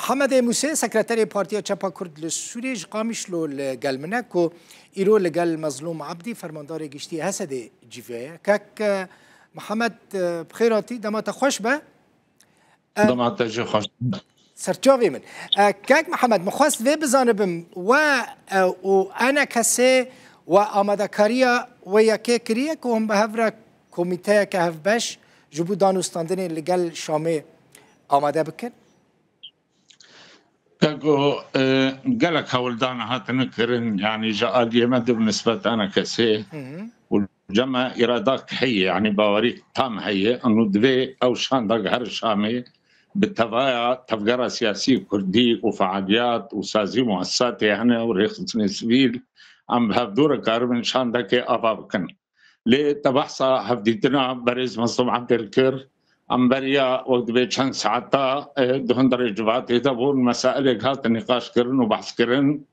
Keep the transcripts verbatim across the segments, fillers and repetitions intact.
Hemedê Mûsê, sekreterê Partiya Çepa Kurd li Sûriyê ji Qamişlo li gel min e, ku îro li gel Mezlûm Ebdî, fermandarê giştî HSDê cîve ye. Kek, e, Mihemed, e, bi xêr hatî, dema te xweş be. E, Dema te jî xweş. Serçavê min. E, Kek Mihemed, min xwest vê bizanibim, we, e, û ENKSê we amadekariya wê yekê kiriye ku hûn bi hev re komîteyeke hevbeş ji bo dan û standinê li gel Şamê amade bikin? Pego, e, gelek hewldana hatine kirin, yanî ji aliyê me de bi nisbet ENKSê Hı hı. û cema îradak heye, yanî bawerî tam heye. Eno divê ew şanda gihêre Şamê bi tevaya tevgera siyasî kurdî û fealiyat û sazî muessisatê hene û rêxistinê sivîl, em bi hevdû re karibin şandekê ava bikin. Lê te behsa hevdîtina berêz Mezlûm Ebdê kir. Em beriya wek dibê çend saeta, e, di hundirê civatê de bûn, mesailek hatin nîqaşkirin û behskirin.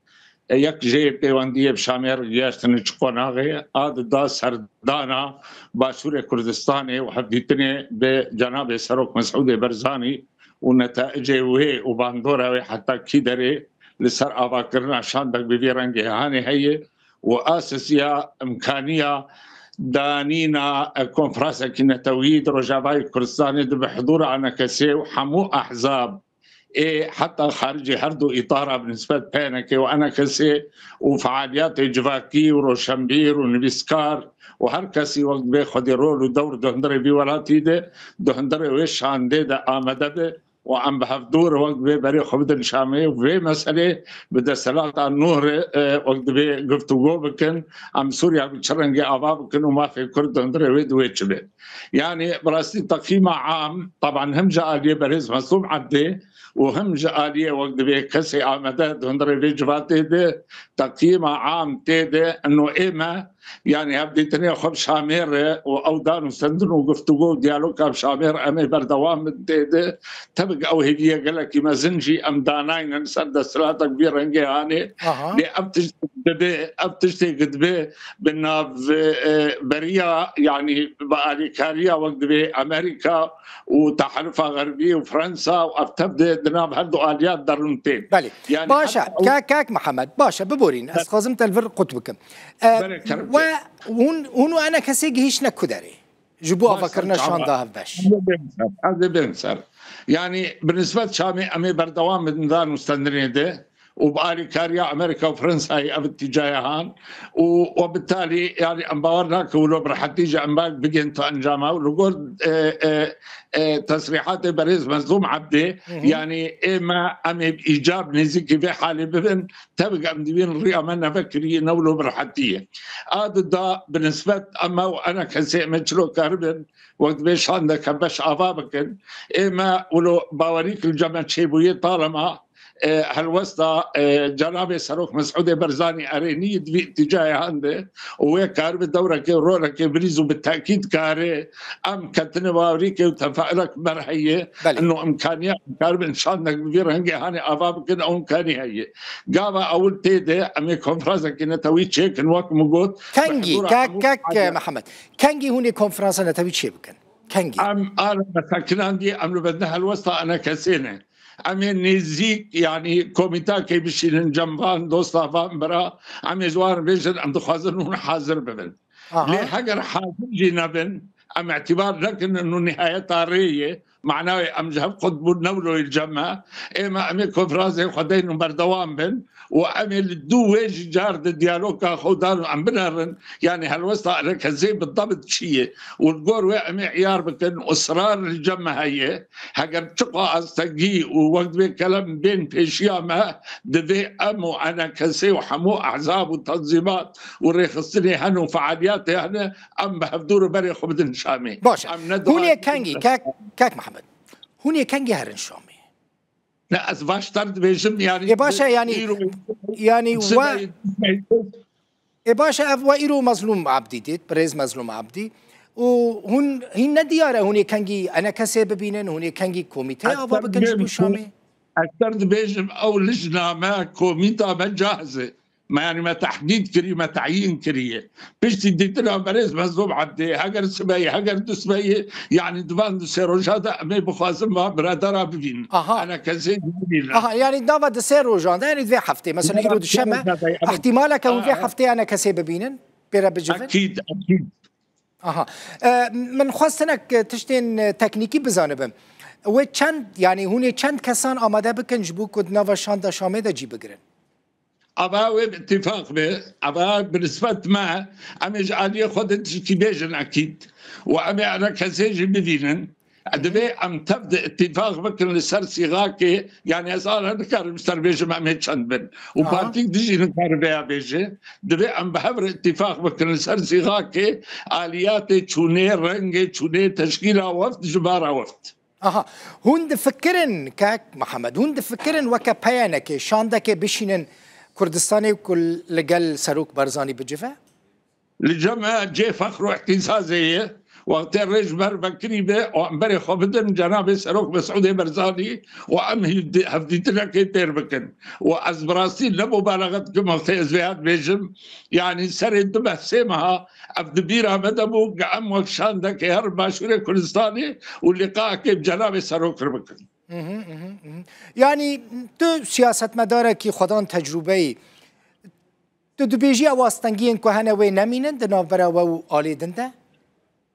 E, yek jê pêwendiyê bi Şamê re gihaştine çi qonaxê, a dida serdana Başûrê Kurdistanê û hevdîtinê bi cenabê Serok Mesûdê Barzanî û netaicê wê û bandora wê heta kî derê li ser avakirina şandek bi vî rengê hanê heye û asisiya imkaniya danîna, e, konferansekî netewî di Rojavayê Kurdistanê de bi hidûra ENKSê û hemû ehzab ê heta xaricê her du îtara bi nisbet PNKê û ENKSê û fealiyatê civakî û roşenbîr û nivîskar û her kesî wek dibê xwedî rol û dewr di hundirê vî welatî de, di hundirê wê şandê de amade be û em bi hevdû re wek dibê berê xwe bidin Şamê û vê meselê bi desthilata nû re, e, wek dibê guftûgo bikin, em Sûriya bi çi rengê ava bikin û mafê Kurd di hundirê wê di wê çi be. Yanî bi rastî teqîma am, teban him ji aliyê berêz Mezlûm Ebdê û him ji aliyê wek dibê kesê amade di hundirê vê civatê de teqîma am tê de ino ê me, yanî hevdîtinê xwe bi Şamê re û ew dan û stendin û guftûgo û diyaloga bi Şamê re em ê berdewam bin tê de. Tevik ew hêviye gelekî mezin jî em danaynin ser desthilatek vî rengê hanê. Aha. Lê ev tişt dibe, ev tiştê dibe bi nav, e, beriya, yanî bi alîkariya wek dibê Amerîka û Tehalifa Xerbî û Fransa û ev tev de di nav her du aliya derûn tên. Belê. Yanî Baş e, heta ew Kak, Kak Mihemed, baş e, biborîn. Ez Be- dixwazim te li vir qut bikim. E, Belê, kerem we, ke. hûn, hûn û ENKSê gihîştine ku derê? Ji bo Baş, avakirina serçava. şanda hevbeş. Ez ê bêm ser. Ez ê bêm ser. Yanî bi nisbet Şamê em ê berdewam bin dan û stendinê de û bi alîkariya Amerîka û Fransayê ev îtîcaya han û we bi talî, yanî em bawer nakin wilo bi rehetî jî em bak bigên tu encama û li gor, e, e, e, tesrîhatê berêz Mezlûm Ebdê, Hı hı. yanî ê me em ê bi îcab nêzîkî vê halê bibin, tevik em dibîn riya me nevekirî ne wilo bi rehetî ye. A di da bi nisbet em û ENKSê em ê çilo karibin, wek dibê şandeke beş ava bikin. Ê me wilo bawerî ki li cem me çêbûye talema, e, helwesta, e, cenabê Serok Mesûdê Barzanî erênî di vî îtîcayê hande û wê karibe dewrekê û rolekê birîz û bi tekîd kare em ketine bawerîkê û tefaulek ber heye. Belê. Ino imkaniya em karibin şandek bi vî rengê hanê ava bikin, ew imkanî heye. Gava ewil tê de em ê konferanseke netewî çêkin, wek min got, bi Kengî, hizûra Kak, hemû Kak, Mihemed, kengî hûn ê konferansa netewî çê bikin? Kengî? Em a li me sekinandî, em li bende helwesta ENKSê ne. Em ê nêzîk, yanî komîtakê bişînin cem van, dosta van, bira, em ê ji wan bêjin, em dixwazin hûn hazir bibin. Aha. Lê heger hazir jî nebin, em îtîbar nekin, ino nihayeta rê ye. Manayê em ji hev qut bûn, ne wilo yê li cem me. Ê me, em ê konferansê xwe deyn û berdewam bin û em ê li dû wê jî car di diyaloga xwe dan û em binerin. Yanî helwesta ENKSê bi debit çi ye û li gor wê em ê îyar bikin û israr li cem me heye. Heger çiqa astengî û wek divê kelem bên pêşiya me, divê em û ENKSê û hemû ehzab û tenzimat û rêxistinê hene û fealiyatê hene, em bi hevdû re berê xwe bidin Şamê. Baş e. Em ne Hûn ê dixwazin kengî, kek, kek Mihemed? Hûn ê kengî herin Şamê? Ne, ez baştan dibêjim, yanî Ê, baş e, yanî, îro yanî we Ê, baş e, ev we îro Mezlûm Ebdî dît, birêz Mezlûm Ebdî. Û hûn hîn ne diyar e, hûn ê kengî ENKSê bibînin, hûn ê kengî komîteyê ava bikin ji bo Şamê? Ez ser dibêjim, ew lijna me, komîta me cahiz e. Me, yanî me tehdîd kirî, me teyîn kiriye. Piştî dîtina berêz Mezlûm Ebdê, heger sibeyê, heger du sibeyê, yanî di van du sê roja de em ê bixwazin va biredara bibînin. Aha. Ene kesê bibînin. Aha, yanî nava di sê rojan de, yanî di vê heftê, mesela îro duşeme, ihtimaleke hûn vê heftê ene kesê bibînin, pê re bicivin? Ekîd, ekîd. Aha. E, min xwest hinek tiştên teknîkî bizanibim. Wê çend, yanî hûn ê çend kesan amade bikin ji bo ku di nava şanda Şamê de cî bigirin? Ava wê bi îtîfaq be, ava bi nisbet me, em ê ji aliyê xwe de tiştî bêjin ekîd. Û em ê ene kesê jî bibînin. Divê em tev de îtîfaq bikin li ser sîxakê, yanî ez ala nikarim ji te re bêjim em ê çend bin. Û Aha. partîk dijî nikare vêya bêje. Divê em bi hev re îtîfaq bikin li ser sîxakê, aliyatê çûnê, rengê çûnê, teşkîla weft, jibara weft. Aha. Hûn difikirin, kak Mihemed, hûn difikirin weke P Y N'ekê, şandekê bişînin Kurdistanê ku li gel Serok Barzanî bicive? Li cem me cê fexr û îhtîzazê ye. Wextê rê ji ber vekirî be û em berê xwe bidin cenabê Serok Mesûdê Barzanî û em hevdî-, hevdîtinekê têr bikin. Û ez bi rastî ne mubalaxe dikim wextê ez vêya dibêjim. Yanî serê du meh sê meha ev di bîra me de bû ku em wek şandekê herin Başûrê Kurdistanê û lîqayekê bi cenabê Serok re bikin. Mhm, mhm, mhm. Yanî tu siyasetmedarekî xwedan tecrûbeyî, tu dibêjî ew astengiyên ku hene wê nemînin di navbera we û alê din de?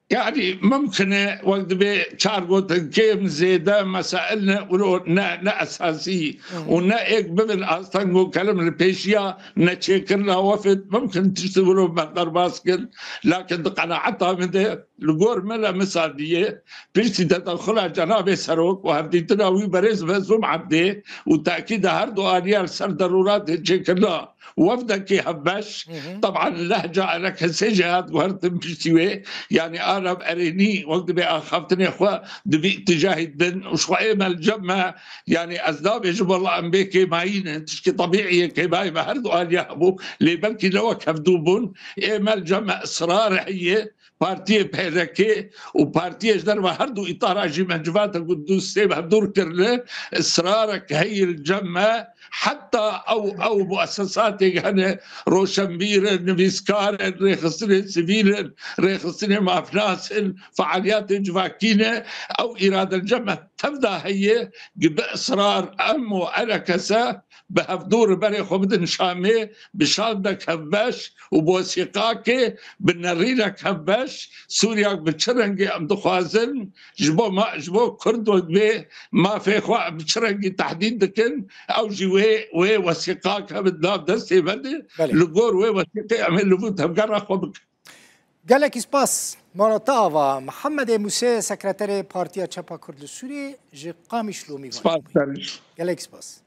Yanî mimkin e wek dibê çar gotin kêm zêde mesail ne wilo ne, ne esasî Mhm. û ne êk bibin asteng û kelim li pêşiya neçêkirina wefd mimkin tiştî wilo me derbas kir. Lakin di qenaeta min de li gor me le misal diye piştî tedexula cenabê Serok û hevdîtina wî berêz Mezlûm Ebdê û tekîda her du aliya li ser derûratê çêkirina wefdekî hevbeş, Hı hı. teban lehca Erekesê jî hat guhertin piştî wê, yanî a nav erênî wek dibê axaftinê xwe di vî îtîcahî din û ji xwe ê me li cem me, yanî ez nabêjim wela em bê kêmayî ne, tişkî tebîî ye, kêmayî me her du aliya hebû, lê belkî ne wek hevdû bûn, ê me li cem me israr heye, partiyê P D K û partiyê ji derve her du îtara jî me civata ku du sê hevdûr kirine, israrek heye li cem me, heta ew, ew muesesatê hene, roşenbîr in, nivîskar in, rêxistinê sivîl in, rêxistinê mafnas in, fealiyatê civakî ne, ew îrade li cem me tev de heye, bi israr em û Erekese bi hevdû berê xwe bidin Şamê, bi şandek hevbeş û bi wesîqakê, bi nerînek hevbeş, Sûriyak bi çi rengî em dixwazin, ji bo ma, ji bo Kurd û divê mafê xwe em bi çi rengî tehdîd dikin, ew jî wê, wê wesîqak hebin nav destê me de, Belê. li gor wê wesîqê em ê li vû tevgera xwe bikin. Gelekî spas. Mala te ava Mihemedê Mûsê, sekreterê Partiya Çepa Kurd li Sûriyê ji Qamişlo mîvan. Spas, Serî. Gelekî spas.